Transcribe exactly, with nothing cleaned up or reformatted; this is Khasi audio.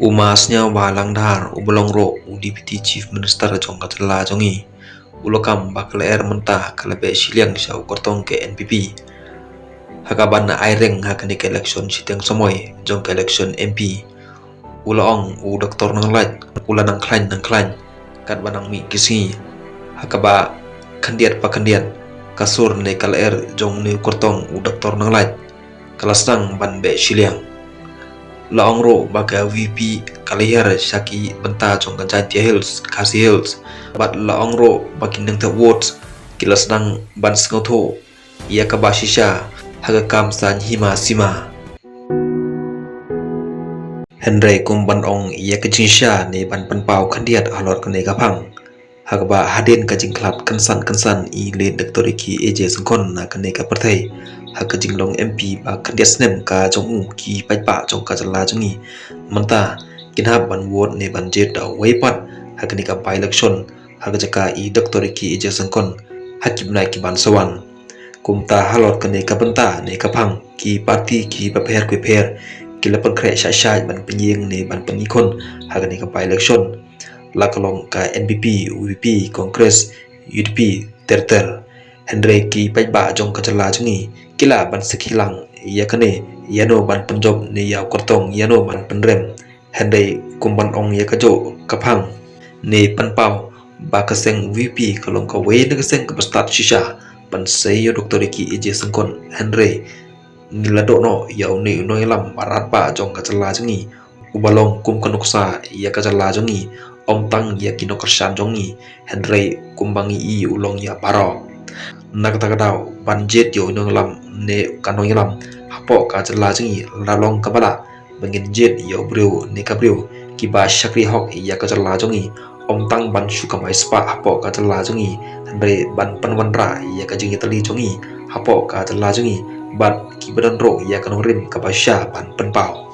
U Ma Sniawbhalang Dhar uba long ruh u Deputy Chief Minister jong ka jylla jong ngi, u la kam ba ka lyer mynta ka la beh shiliang sha u kyrtong ka N P P. Ha kaba nang ai reng ha kane ka election shiteng samoi jong ka election M P, u la ong u Doctor Nonglait u la nang khlaiñ nang khlaiñ katba nang mih ki sngi, ha kaba khyndiat pa khyndiat ka sur ne ka lyer jong une u kyrtong u Doctor Nonglait ka la sdang ban beh shiliang. La ong ruh ba ka V P ka la hiar sha ki bynta jong ka Jaintia Hills, Khasi Hills, bad la ong ruh ba ki nongthep vote ki la sdang ban sngewthuh ïa kaba shisha ha ka kam saiñ hima sima. Hynrei kum ban ong ïa ka jingshisha ne ban pynpaw khyndiat halor kane ka phang, ha kaba hadien ka jingkhlad kynsan kynsan i late Doctor Ricky A J Syngkon na kane ka pyrthei ha ka jinglong M P ba khyndiat snem ka jong u, ki paidbah jong ka jylla jong ngi mynta kin hap ban vote ne ban jied da uwei pat ha kane ka by-election ha ka jaka i Doctor Ricky A J Syngkon ha ki bnai ki ban sa wan. Kumta halor kane ka bynta ne ka phang, ki party kiba pher kiba pher ki la pynkhreh shah shah ban pynïeng ne ban pynïakhun ha kane ka by-election, la ka long ka N P P, U P P, Congress, U D P, ter ter. Hynrei ki paidbah jong ka jylla jong ngi ki lah ban sakhi lang ïa kane, ïano ban pynjop ne ïa u kyrtong, ïano ban pynrem. Hynrei kum ban ong ïa kajuh ka phang ne pynpaw ba ka seng V P ka long kawei na ka seng kaba stad shisha ban sei ïa u Doctor Ricky A J Syngkon, hynrei ngi la dohnud ïa une u nongïalam ba radbah jong ka jylla jong ngi, uba long kum ka nuksa ïa ka jylla jong ngi, ym tang ïa ki nongkyrshan jong ngi, hynrei kumba ngi i u long ïa baroh. Na kata ka daw ban jied ïa u nongïalam ne ka nongïalam hapoh ka jylla jong ngi la long kaba lah ba ngin jied ïa u briew ne ka briew kiba shakri hok ïa ka jylla jong ngi, ym tang ban shu kamai spah hapoh ka jylla jong ngi, hynrei ban pynwanrah ïa ka jingïatylli jong ngi hapoh ka jylla jong ngi bad kiba don ruh ïa ka nongrim kaba shisha ban pynpaw.